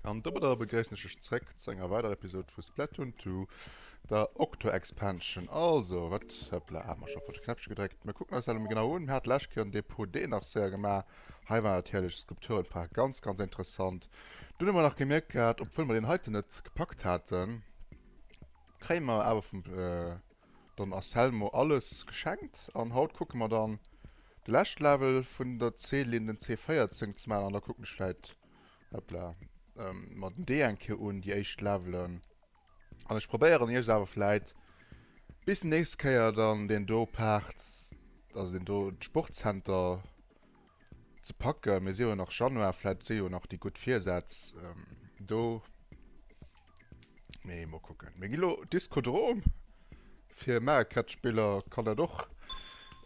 An domadder begréissen ech iech zréck zu enger weiderer Episode vu Splatoon 2, der Octo Expansion. Also, wat, hoppla, ah, mer scho falsche Knäppche gedréckt. Mir kucken eis dat elo méi genau un. Mir hat lescht Kéier den Depot D nach séier gemaach. Hei war natierlech d'Skulpturenpark ganz, ganz interessant. Dunn hu mer nach gemierkt gehat, obwuel mer deen heiten net gepackt haten, kréie mer awer vum Don Anselmo alles geschenkt. An haut kucke mer dann de leschte Level vun der C-Linn, den C14 ze maachen. An da kucken ech vläit, hoppla, mer den D eng Kéier un, déi éischt Levelen. An ech probéieren iech awer vläit bis déi nächst Kéier dann deen do Part, also deen do Sportcenter ze packen. Mir si jo nach Januar, vläit si jo nach déi gutt Virsätz do. Mee mol kucken. Mir gi lo Diskodrom. Fir Mario Kart Spiller kann dat och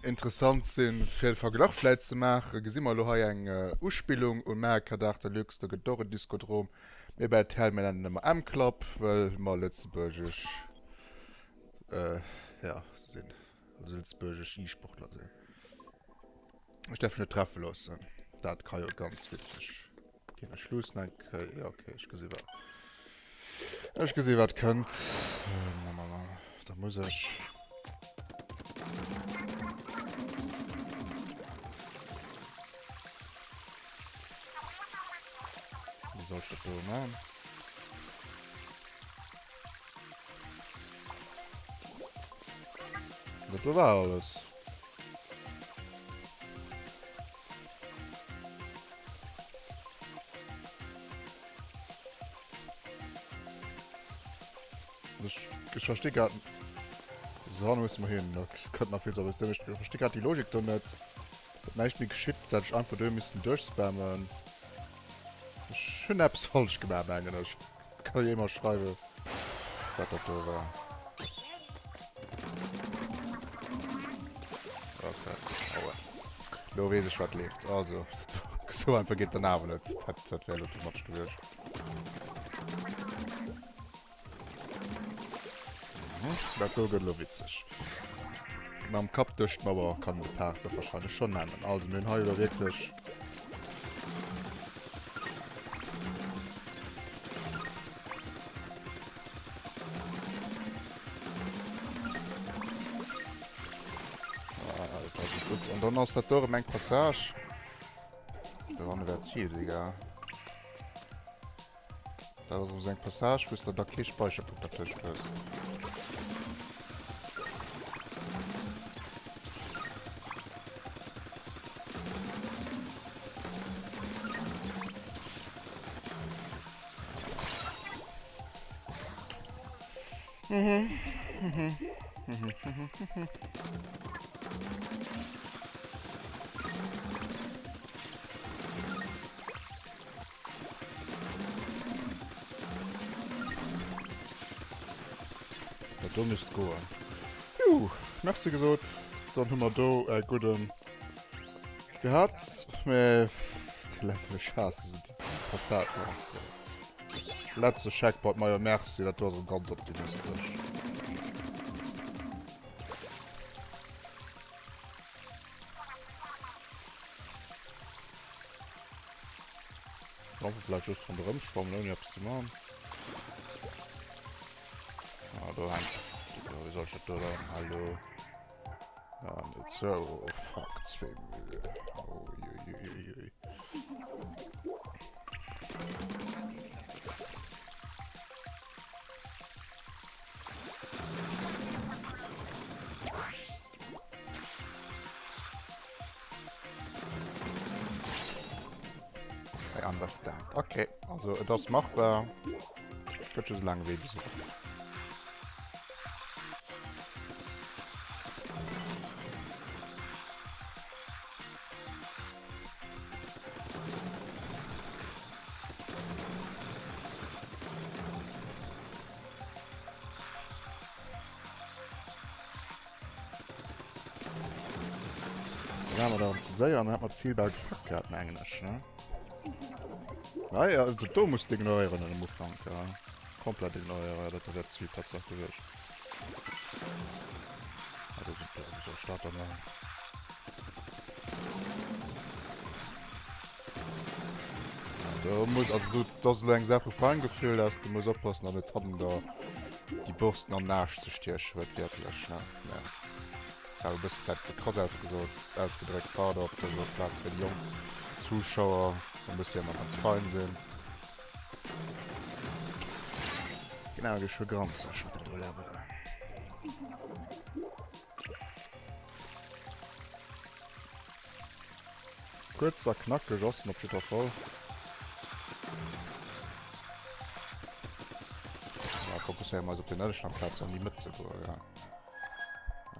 interessant sinn, fir de Verglach vläit ze maachen. Gesi mer elo hei eng Uspillung un Mario Kart 8 Deluxe, do gëtt et och en Diskodrom. Mir bei rtl, mir nennen en ëmmer M-Club, wëll mer lëtzebuergesch, jo, sinn, also lëtzebuergesch E-Sportler sinn. Ech däerf mech net treffe loossen, dat ka jo ganz witzeg ginn. Ech luussen eng Kéier, jo, okay, ech gesi wat, ech gesi wat kënnt. Da muss ech. Wéi soll ech dat do maachen? Dat do war alles. Ech, ech versti grad... So, dann musse mer hin. Dat kënnt nach vill ze eppes. Ech versti grad déi Logik do net. Dat näischt méi geschitt, dat ech einfach do missen duerchspammen. Ech hunn eppes falsch gemaach, mengen ech. Kann jo ee mer schreiwen, wat dat do war. Okay, aua. Lo weess ech, wat leeft. Also, sou einfach geet dann awer net. Dat, dat wär lo too much gewiescht. Mhm, dat do gëtt lo witzeg. Mam Kapp duerch d'Mauer kann de Park lo wahrscheinlech schon nennen. Also mir hunn hei lo wierklech Ah, dat ass gutt. An dann ass dat do erëm eng Passage. Da wann wär Ziel, Digga. Dat ass erëm sou eng Passage, wou s de da kee Speicherpunkt dertëscht hues. Mhm. Mhm. Mhm. Mhm. Mhm. Dat do misst goen. Juh, merci gesot. Dann hu mer do e gudden gehat. Mä déi Level, ech haasse se, déi Passagen. Letzte Checkpoint, majo merci, dat do ass ganz optimistesch. Einfach vielleicht just ronderëm schwammen, ouni eppes ze man. Ah, do hänkt. Ja, wéi soll ech dat do dann? Hallo. Ah, net so. Oh, fuck, zwee Müll. Oh, ui, ui, ui, ui. I understand. Okay, also et ass machbar. Gëtt just laang Wee bis op. Dann haben wir da zu séier an hat man d'Ziel bal gepackt gehabt, mengen ech, ne? Ah ja, also do musst du ignorieren am Ufank, ja. Komplett ignorieren, dat wär d'Ziel tatsächlich gewiescht. Ah, do sind wir so Starter machen. Do muss, also du, das ass elo eng Saach vu Feingefühl, dass du muss oppassen, datt net hannen der déi Borsten an den Aarsch ze stiechen wuertwiertlech, ne? Ja. Ass awer e bësse vläit ze krass ausgesot, ausgedréckt, pardon, op dëser Plaz fir déi jonk Zuschauer, da muss jo ëmmer ganz fein sinn. Genau, geschwë granzeg mat dem do Level. Kuerz a knackeg ass en op jidder Fall. Ja, fokusséiere mer eis op den ënneschten amplaz an déi Mëtt ze goen, ja.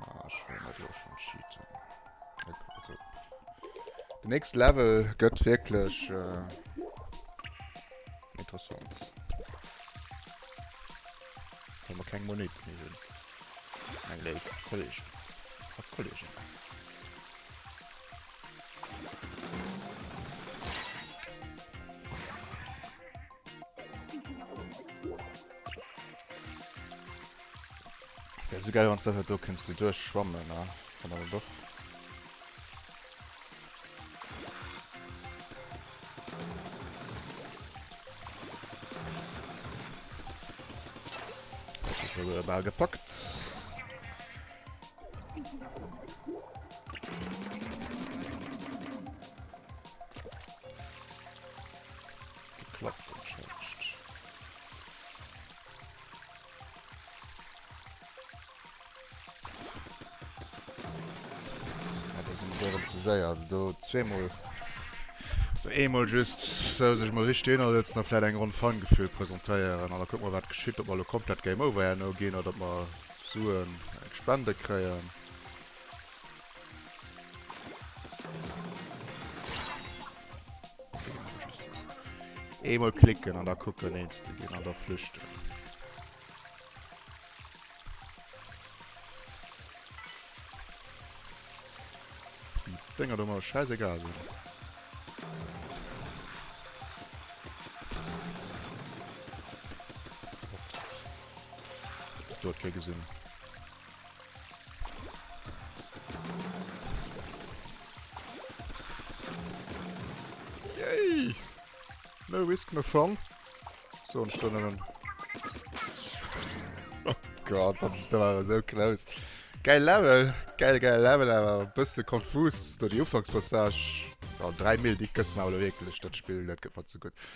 Ah, ech wëll net elo schonn cheaten. Also, den nächste Level gëtt wierklech äh, interessant. Well mer keng Moneten méi hunn. Meng léif Kollegen a Kolleginnen. Wär sou geil wanns dat do kënns du duerch schwammen ne kann awer doch. Bal gepackt. Geklappt, entschëllegt. Ja, do sinn se erëm ze séier. Also do zweemol, do eemol just sou sech mol richteg hinnersetzen a vläit eng Ronn Fanggefühl presentéieren an da kucke mer wat geschitt, ob mer elo komplett Game Over herno ginn oder ob mer Suen, eng Spende kréien. Eemol klicken an da kucken eens ze ginn an da flüchten. Die Dinger do mal scheißegal sind. Do huet kee gesinn. Yay! No risk, no fun. So ech do nëmmen. Oh Gott, dat dat war esou close. Geil Level, geil, geil Level, awer e bësse konfus do déi Ufankspassage. Ja, 3 Mil, déi kësse mer awer elo wierklech, dat Spill, dat gëtt mer ze gutt.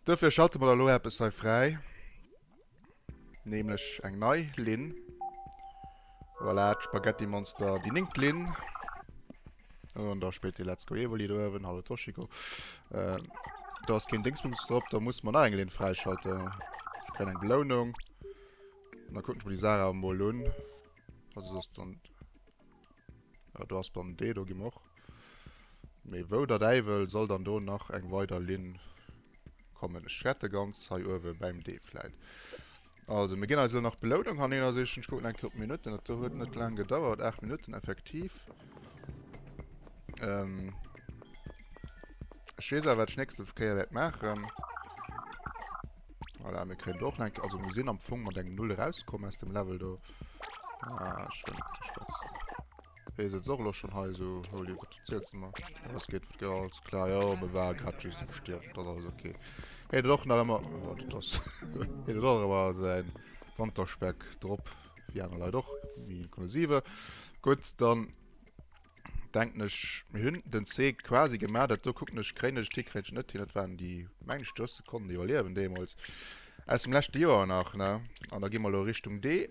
Dofir schalte mer da elo eppes hei fräi. Nämlech eng nei Linn. Voilà, d'Spaghetti Monster, déi néngt Linn. Und da spillt die Let's Go Evoli do uewen. Hallo Toshiko. Äh, da ass keen Dingsbums drop, da muss man nach eng Linn fräischalten. Ich kréien eng Belounung. Und da kucken ich mir die Sarah mol un. Also das dann... Ja, do ass dann D, do gi mer och. Mee wou der Däiwel soll dann do nach eng weider Linn kommen? Ech wette ganz hei uewe beim D vläit. Also, mir ginn eis elo nach d'Belounung hannener sichen. Ech kucken eng Kéier op d'Minutten. Dat do huet net laang gedauert. 8 Minutten effektiv. Ähm, ech weess awer, wat ech nächste Kéier wäert maachen. Voilà, mir kréien do och nach eng Kéier... Also, mir sinn am Fong mat engem Null erauskomm aus dem Level do. Ah, ech wëll net schwätzen. Hee sëtzt och elo schonn hei esou. Holy, wat erziels de mer? Alles geet, wat geet, alles klar. Jo, mir war grad just um Stierwen, dat ass alles okay. Hee huet och nach ëmmer, oh, dat ass, hee huet och ëmmer säin Wanterspeck drop, wéi aner Leit och, méi inklusive. Gutt, dann denken ech, mir hunn den C quasi gemaach. Dat do kucken ech, kréien ech et hi, kréien ech et net hin. Dat waren déi, mengen ech, 30 Sekonnen iwwerliewen deemools aus dem leschte Joer nach, ne? An da gi mer elo Richtung D.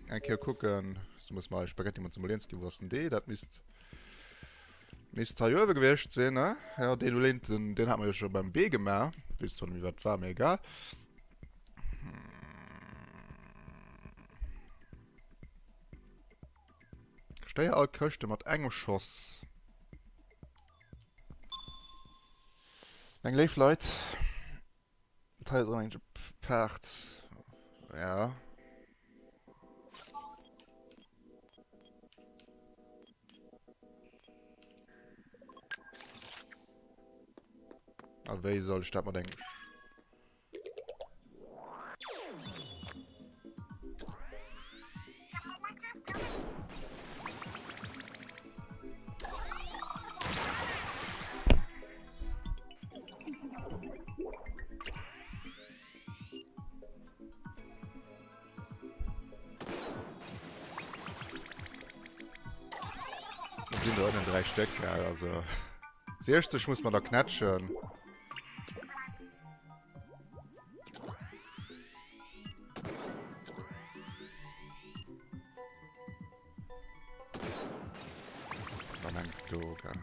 Eng Kéier kucken. So muss mer Spaghetti mat zum Liens ginn. Wo ass den D? Dat misst misst hei uewe gewiescht sinn, ne? Ja, deen uleent den, den hat mer jo scho beim B gemaach. Weess zwar net méi wat war, mee egal. Stéier all Këschte mat engem Schoss. Meng léif Leit. Dat hei ass och eng Paart. Ja. A wéi soll ech dat mat engem... sinn do ënnen 3 Stéck, gell, also 60 muss man da knätschen. Dann eng do, gell.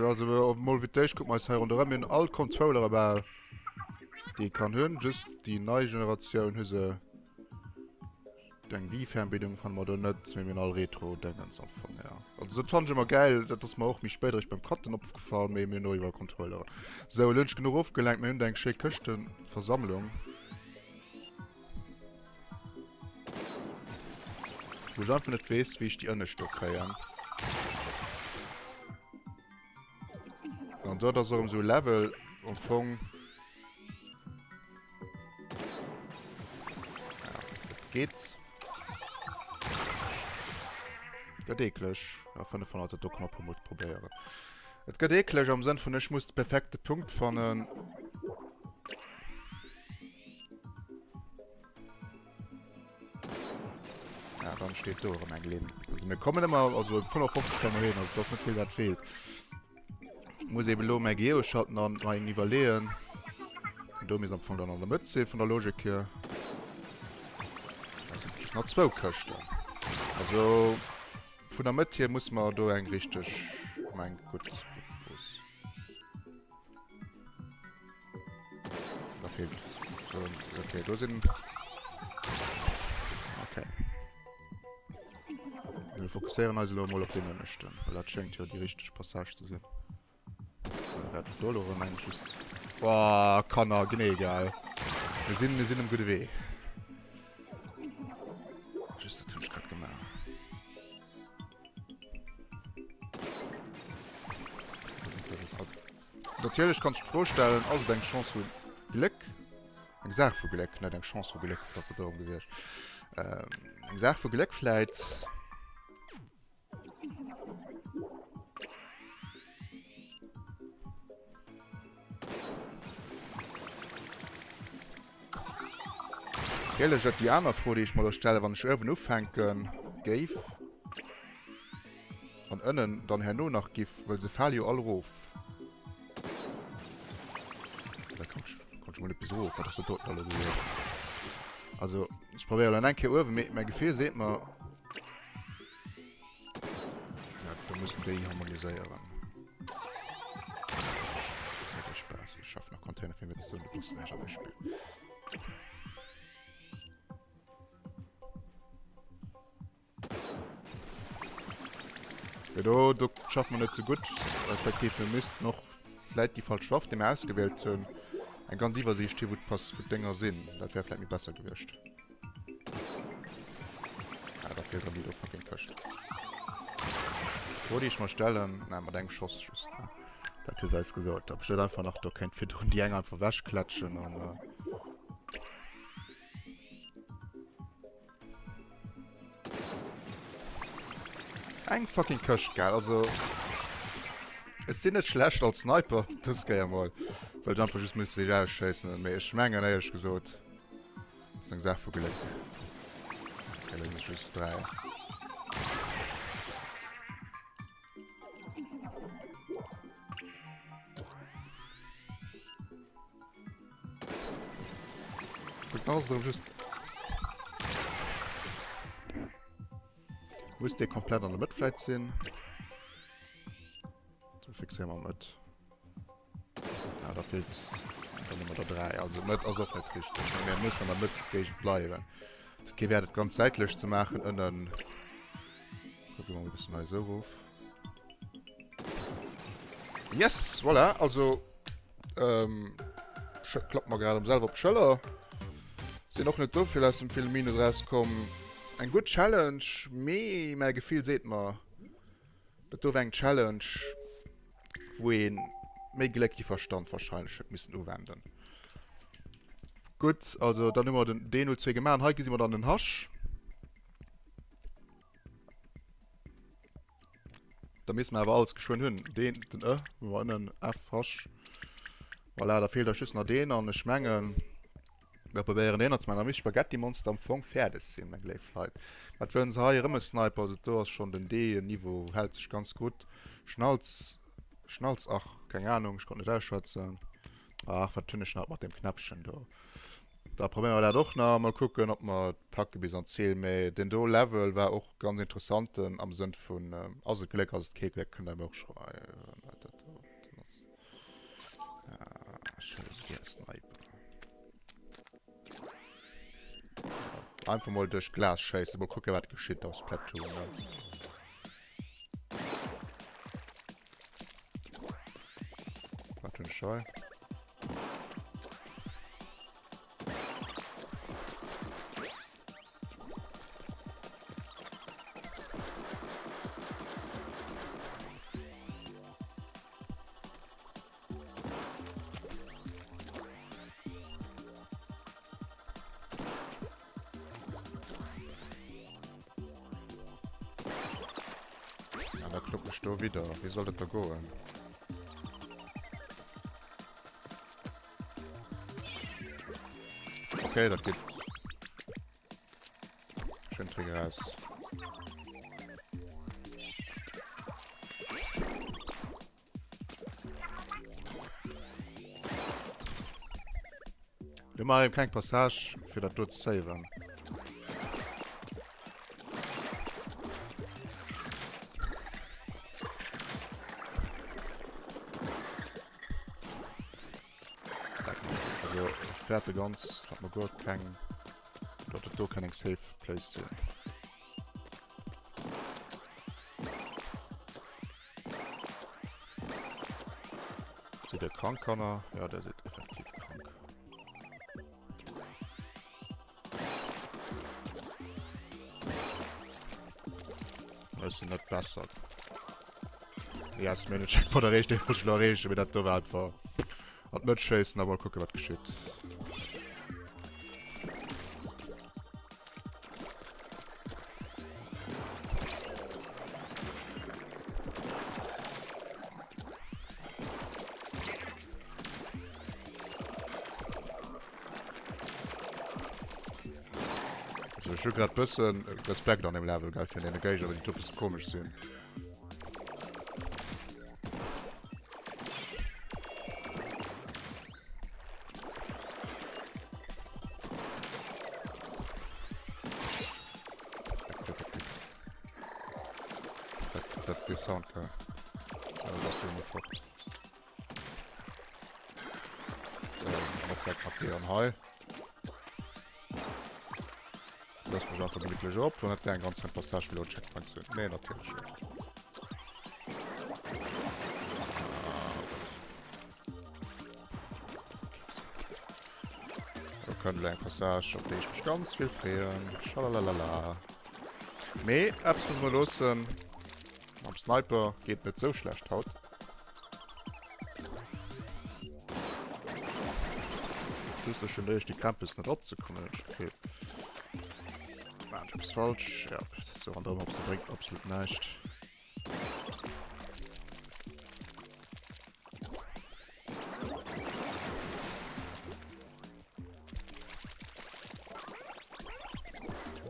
Also, mol fir d'éischt kucke mer eis hei ronderëm. Mir hunn all Controllere bal, déi ee kann hunn. Just déi nei Generatioun hu se. Eng Wii-Fernbedienung fanne mer do net, mee mir hunn all Retro-Dingens am Fong, ja. Also dat fannen ech ëmmer gäil, dat ass mer och méi spéit eréischt beim Cutten opgefall, mee mir hunn och iwwerall Controlleren. Sou, elo hunn ech genuch ofgelenkt, mir hunn do eng schéi Këschteversammlung. Wou ech einfach net weess, wéi ech déi ënnescht do kréien. An dort ass och erëm sou e Level am Fong. Ja, dat geet. Gëtt eekleg. Ja, 500, dat do kann man puer mol probéieren. Et gëtt eekleg am Sënn vun ech muss de perfekte Punkt fannen. Ja, dann steet do erëm eng Linn. Also mir kommen ëmmer, also 55 kommen wir hin, also das ist net vill wat feelt. Muss eben elo mäi Geo schalten an mei iwwerleeën. An do misst am Fong dann an der Mëtt sinn vun der Logik hier. Da sind just nach zwou Këschten. Also vun der Mëtt hier muss mer do eng richteg, eng gutt Da fehlt so, okay, do sinn Okay. Wir fokusséieren eis elo emol op deen ënneschten, well dat schéngt jo déi richteg Passage ze sinn. Da wäert do elo erëm eng just... Boah, Kanner, genee egal. Mir sinn, mir sinn um gudde Wee. Just dat hunn ech grad gemaach. Natierlech kanns du d'Fro stellen, ass et eng Chance vu Gléck? Eng Saach vu Gléck, net eng Chance vu Gléck, dat ass et erëm gewiescht. Eng Saach vu Gléck vläit. Natierlech ass déi aner Fro, déi ech mer elo stellen, wann ech uewen ufänke géif an ënnen dann herno nach giff, well se fale jo all erof. Da komm ech, komm ech mol net bis erof, wat ass dat doten elo gewiescht? Also, ech probéiere elo eng Kéier uewen, mee mäi Gefill seet mer, ja, do mussen déi harmoniséieren. Mécht Spaass, ech schaffen nach Container fir mir ze soen, du brauchs näischt am Spill. Ja, do, do schafft man net so gutt. Respektiv mir missten och vläit déi falsch Waff, déi mir ausgewielt hunn, eng ganz Iwwersiicht hier, wou d'Pass, wou d'Dénger sinn. Dat wär vläit méi besser gewiescht. Ah, da feelt erëm déi do fucking Këscht. Fro, déi ech mer stellen, na, mat engem Schoss just, ne? Dat hues eis gesot. Ob ech net einfach nach do kéint virdrun déi eng einfach wechklatschen an... Äh Eng fucking Këscht, gell? Also, ech sinn net schlecht als Sniper, dës Kéier mol. Well ech einfach just muss riicht ausschéissen. Mee ech mengen, éierlech gesot, ass eng Saach vu Gléck. Okay, da sinn es just 3. Guck, da ass et erëm just... Muss dee komplett an der Mëtt vläit sinn? So fixéiere mer Mëtt. Ah, da feelt dann Nummer der 3. Also Mëtt ass och net richteg. Mee mir mussen an der Mëtt Géigend bleiwen. Et huet kee Wäert et ganz säitlech ze maachen ënnen. Kucke mer mol e bëssen hei esou erof. Yes, voilà, also ähm, klappt mer grad am selwer op d'Schëller. Sinn och net dofir aus dem vill Minus rauskomm. Eng gutt Challenge, mee mäi Gefill seet mer, dat do war eng Challenge, wou ee méi Gléck wéi Verstand wahrscheinlech huet missen uwenden. Gutt, also dann hu mer den D02 gemaach an hei gesi mer dann den Hasch. Da misst mer awer alles geschwënn hunn. Deen, den E, hu mer ënnen, F, H. Voilà, da feelt eis just nach deen an ech mengen... Mir probéieren deen nach ze maachen. Da misst Spaghetti Monster am Fong fäerdeg sinn, meng léif Leit. Wat wëllen se hei? Erëm e Sniper. Also do ass schonn den D-Niveau hält sech ganz gutt. Schnalz, Schnalz, ach, keng Ahnung, ech konnt net ausschwätzen. Ach, wat hunn ech nach mat deem Knäppchen do? Da probéiere mer dat och nach. Mol kucken, ob mer et packe bis an d'Zil. Mee deen do Level war och ganz interessanten am Sënn vun, ass et Gléck, ass et kee Gléck, kënnt der mir och schreiwen, wat dat do ass. Ah, ech hunn esou gär Sniper. Einfach mol duerch Glas schéissen, mol kucken wat geschitt auf Splatoon. Ne? Wat hunn ech hei? Ja, da kloppt mech do wieder. Wéi soll dat da goen? Okay, dat geht. Schön Trick raus. Wir machen eben keng Passage fir dat do ze saven. Also, ich fäerte ganz, dat mer guer keng, dat dat do kann eng safe place sinn. Sidd der krank, Kanner? Ja, der seet effektiv krank. Ech sinn net besser. Yes, mir hunn den Checkpoint erreecht, dee wollt ech elo erreechen, mee dat do war einfach an d'Mëtt schéissen a mol kucken, wat geschitt. Also ech hu grad bëssen Respekt an dem Level, gell, fir deene Géigner, well déi do bësse komesch sinn. Dat dee Sound gell. Also ass jo emol flott. Äh, direkt markéieren hei. Lass mech einfach gemütlich op. Dann hat der eng ganz Passage fir Checkpoint zu. Nee, natierlech net. Do kënnt elo eng Passage, op déi ech mech ganz vill freeën. Schalalalala. Mee eppes muss mer loossen. Mam Sniper geet net sou schlecht haut. Just ech hunn réischt déi Krempes net opzekommen. Okay. Maan ech eppes falsch? Ja, sou ronderëm op se bréngt absolut näischt.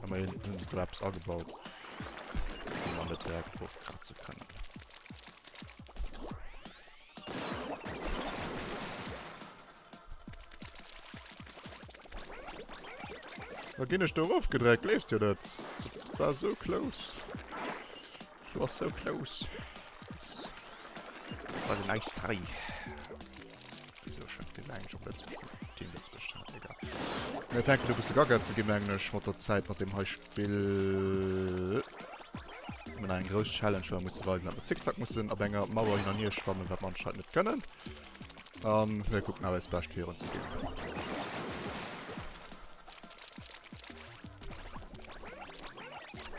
Immerhin hunn se do eppes agebaut, wou mer net direkt ofkraze kënnen. Da ginn ech do erofgedreckt, gleefs dir dat? Dat war sou close. Ich war so close. Das war nice try. Wieso schwätzt den eigentlich op Lëtzebuerg? Team Lëtzebuerg, egal. Mir fänken e bësse gaga ze ginn, mengen ech, mat der Zäit, mat deem hei Spill. Mir hunn eng grouss Challenge, well mer musse weisen, datt mer Zickzack mussen op enger Mauer hin an hier schwammen, wat mer anscheinend net kënnen. An mir kucken awer eist Bescht virun ze ginn.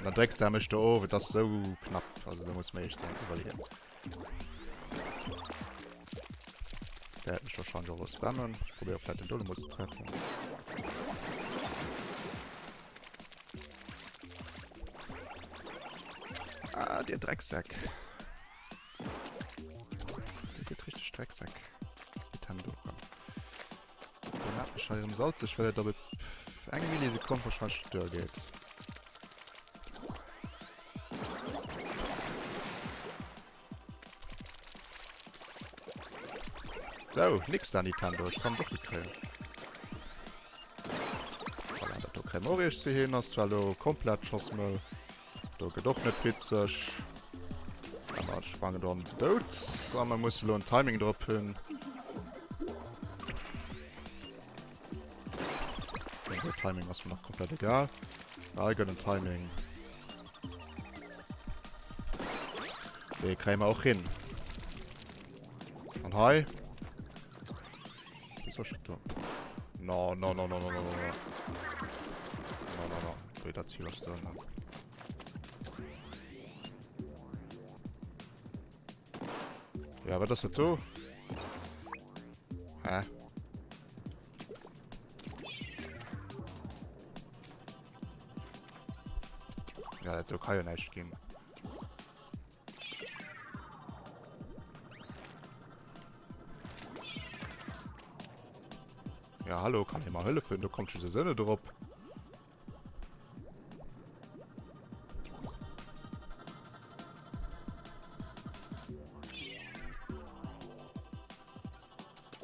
An dann dréckt se mech do of, et ass sou knapp, also do muss mer echt sinn iwwerleeën. Der hätt mech wahrscheinlich och spammen. Ich probiere vielleicht den Dolo mal zu treffen. Ah, der Drecksack. Der sieht richtig Drecksack. Nintendo. Ech hei erëm salzeg, well et op eng Millisekonn wahrscheinlech duer geet. So, nix da Nintendo, ich kann doch nicht kréien. Voilà, dat do kréie mer och eescht ze hin, ass zwar lo komplett Schossmëll. Do gëtt och net witzeg. Awer sprangen do an den Doud. A mer musse lo en Timing drop hunn. Den Timing ass mir nach komplett egal. Hei gëtt en Timing. Dee kréie mer och hin. An hei. Wieso schon do? No, no, no, no, no, no, no. No, no, no. Wéi dat Ziel ass do. Ja, wat ass dat do? Hä? Ja, dat do kann jo näischt ginn. Ja, hallo, kann dir mal hëllefen? Do kommt schon sowieso net drop.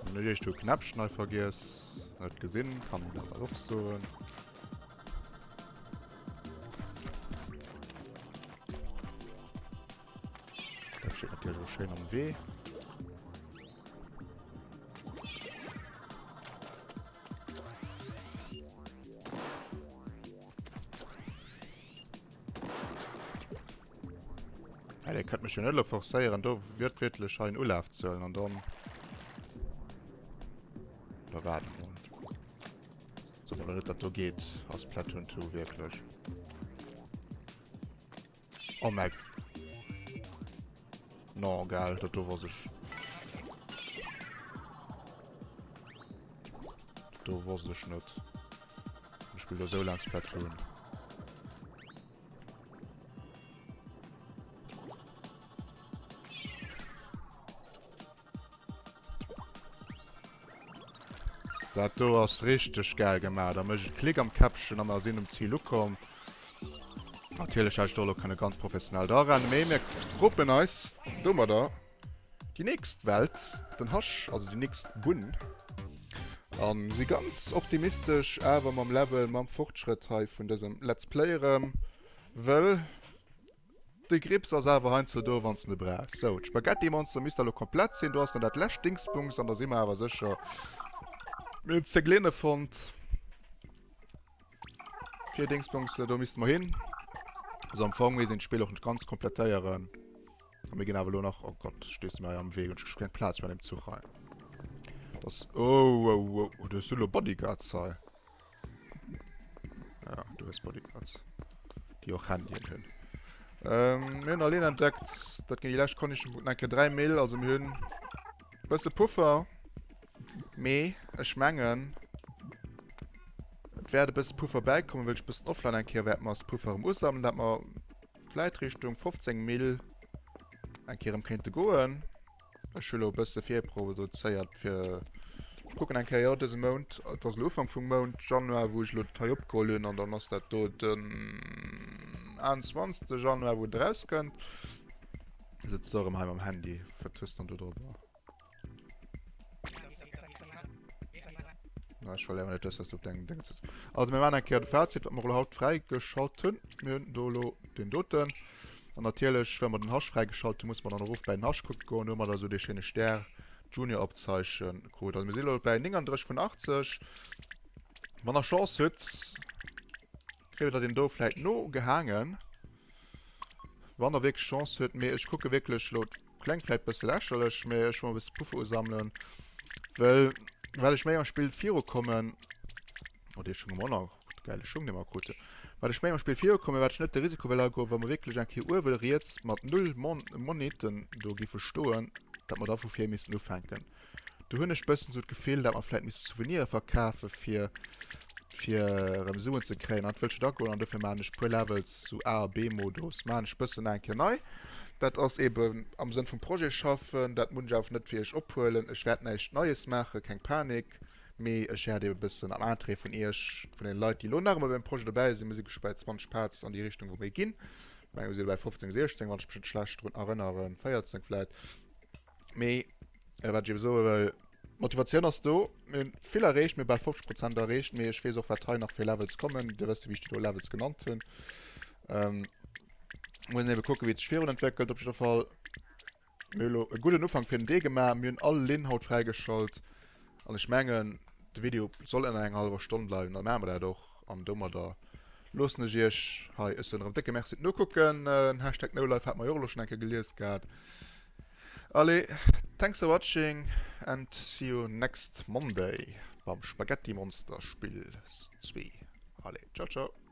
Dann huet ech do Knäppchen hei vergiess. Net gesinn, kann een awer och soen. Dat steet natierlech och schéin am Wee. Ja, der könnt mech jo net elo forcéieren, do wird wierklech hei en Ulaf ze huelen an dann... Oder waarde mol. So mol net, dat do geet a Splatoon 2 wierklech. Oh mein... No, geil, dat do wosst ech. Do wosst ech net. Ich spiel do sou laang Splatoon. Dat do ass richteg geil gemaach. Da mécht et Klick am Käppchen a mer sinn um Zil ukomm. Natierlech hätt ech do elo kënne ganz professionell dra rennen, mee mir roppen eis domadder déi nächst Welt, den Hasch, also déi nächst Bunn. An si ganz optimistesch awer mam Level, mam Fortschrëtt hei vun dësem Let's Play erëm, wëll de Grips ass awer heiansdo do, wann s de e brauchs. Sou, d'Spaghetti-Monster misst da lo komplett sinn. Do ass dann dat lescht Dingsbums an da si mer awer sécher, mir hunn d'Zeglinne fonnt. Fir Dingsbums, do misste mer hin. Also am Fong misst een d'Spill och net ganz komplettéieren. A mir ginn awer elo nach... Oh Gott, stees du mir hei am Wee und ech keng Plaz mehr an dem Zuch hei. Das... Oh, oh, oh, oh, du hues du elo Bodyguards hei. Ja, du hues Bodyguards. Déi och Handyen hunn. Ähm, mir hunn alleen entdeckt, dat ginn déi lescht Condition-Punkten eng Kéier 3 Mille, also mir hunn bësse Puffer. Mee ech mengen, et wäert e bësse Puffer bäikommen, wëll ech bëssen offline eng Kéier wäert mer Puffer erëm usammelen, dat mer vläit Richtung 15 Mille eng Kéier erëm kéinte goen. Ech hu lo e bësse virproduzéiert fir ech kucken eng Kéier, jo dëse Mount, et ass elo Ufank vum Mount Januar wou ech elo dat hei opgeholl hunn an dann ass dat do den 21. Januar wou et erauskënnt. Sëtzt do erëm hei mam Handy, wat hues dann do drop? Na, ech verléieren net dass du op dengem Ding sitzt. Also mir maachen eng Kéier de Fazit, wat mer elo haut fräigeschalt hunn. Mir hunn do elo deen doten. An natierlech, wa mer den Hasch fräigeschalt hunn, muss mer dann erof bäi den Hasch kucke goen. Do hu mer da sou dee schéine Stär Junior-Abzeichen krut. Also mir sinn elo bäi 39 vun 80. Wann der Chance hutt, kritt der deen do vläit nogehaangen. Wann der wierklech Chance hutt. Mee ech kucke wierklech elo Klengt vläit bësse lächerlech, mee ech wëll e bësse Puffer usammelen, well well ech méi am Spill virukommen, oh dee Schung hu mer och nach, gäile Schung dee mer kruten, wat ech méi am Spill virukommen, wat ech net de Risiko wëll agoen, wa mer wierklech eng Kéier uewe riets mat null Mon Moneten do giffe stoen, dat mer da vu vir missten ufänken. Do hunn ech bëssen sou d'Gefill, dat mer vläit misste Souvenire verkafe fir fir erëm Suen ze kréien. An dat wëll ech net agoen an dofir maachen ech puer Levels sou A a B-Modus maachen ech bëssen eng Kéier nei. Dat ass eben am Sënn vum Projet schaffen. Dat muss ech awer net fir iech ophuelen. Ech wäert näischt Neies maachen, keng Panik. Mee ech hätt ebe bëssen am Interêt vun iech, vun den Leit, déi elo nach ëmmer beim Projet dobäi sinn, mir si scho bei 20 Parts an déi Richtung, wou mir ginn. Ech mengen, mir si elo bei 15, 16, wann ech mech net schlecht drun erënneren, 14 vläit. Mee wat ech ebe soe wëll, d'Motivatioun ass do, mir hunn vill erreecht, mir hu bal 50 Prozent erreecht, mee ech weess och, wat hei nach fir Levels kommen. Dir wësst jo, wéi ech déi do Levels genannt hunn. Ähm, muss een ebe kucken, wéi et sech virun entwéckelt. Op jidder Fall, mir hu lo e gudden Ufank fir den Dee gemaach. Mir hunn all Linn haut fräigeschalt. An ech mengen, de Video soll ënner enger hallwer Stonn bleiwen, da maache mer dat och. An domadder loossen ech iech hei. Ech soen erëm décke Merci fir d'Nokucken. Hashtag NoLife hat mer jo och elo schonn eng Kéier gelies gehat. Allez, thanks for watching and see you next Monday beim Spaghetti Monster Spill 2. Allez, ciao ciao.